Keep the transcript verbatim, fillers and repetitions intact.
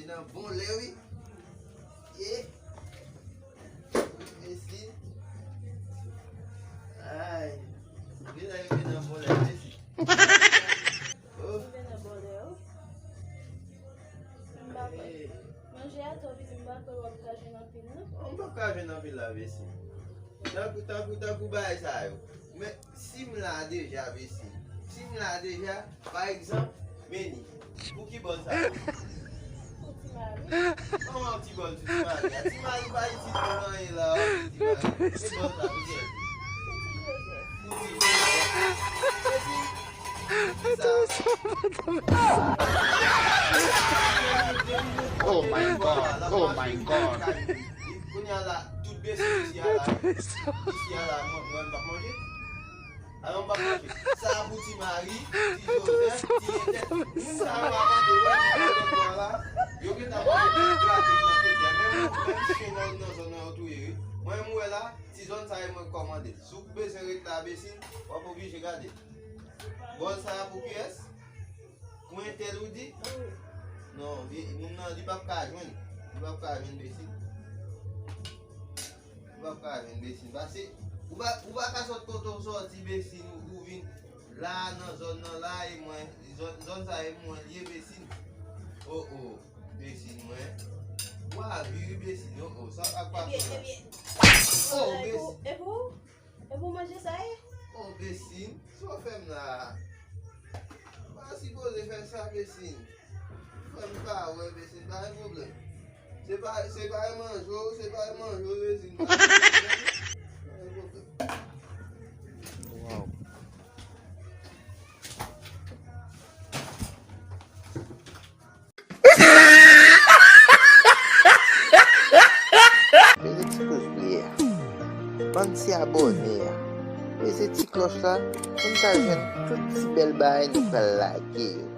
Nan bon lè, wi. Ye. Mesi. Ay. Li la rive nan bon lè, mesi. Oh. Rive nan bon lè, wi. M pa kwè. Manje a twò piti, m pa kwè w ap ka jwenn anpil, non. Oh, m p ap ka jwenn anpil la, mesi. Tankou, tankou, tankou bagay sa yo. Men, si m la deja, mesi. Si m la deja, pa egzanp, meni. Pou ki bòn sa yo? Pou ti mari. Kòman ti bòn pou ti mari? Ti mari pa itil pou anyen la, ti mari. Se bòn sa pou kiyès? Pou ti Jozèf. Pou ti Jozèf. Epi, Oh my God, oh my God. Kounye a la, tout Besin isi a la, isi a la, mwen, mwen m p ap manje. Alò, m p ap manje. Sa a pou ti Mari, ti Jozèf, ti entèl. Moun sa yo pa manje, wè, ki nan lòt bò a la. Yo gentan manje tout pratik nan fetè. Menm, menm chen nan, nan zòn nan yo touye, wi. Mwen, m wè la, ti zòn sa yo mwen kòmande. Si w bezwen ret la, Besin, w ap oblije gade. Bòn sa a pou kiyès? Pou entèl ou di? Non, li, moun nan, li p ap ka jwenn. Li p ap ka jwenn, Besin. Li p ap ka jwenn, Besin. Pase, ou pa, ou pa ka sot kote w sòti, Besin, ou, ou vin la, nan zòn nan la, e mwen, zòn, zòn sa e mwen li ye, Besin. Oh, oh, Besin, mwen. Ou a viri, Besin, oh, oh, sa ap pase la. Oh, Besin. E pou, e pou manje sa ye? Oh, Besin, sa w fè m la a? Ou pa sipoze fè sa, Besin. Fè m pa wè, Besin, pa gen pwoblèm. Se pa, se pa e manje w, se pa e manje w, Besin, pa gen pwoblèm. Pa gen pwoblèm. Wow. Peze ti pouz ble a. Bann ti abòne a. Peze ti klòch la pou n ka jwenn tout ti bèl bagay nou pral lage yo.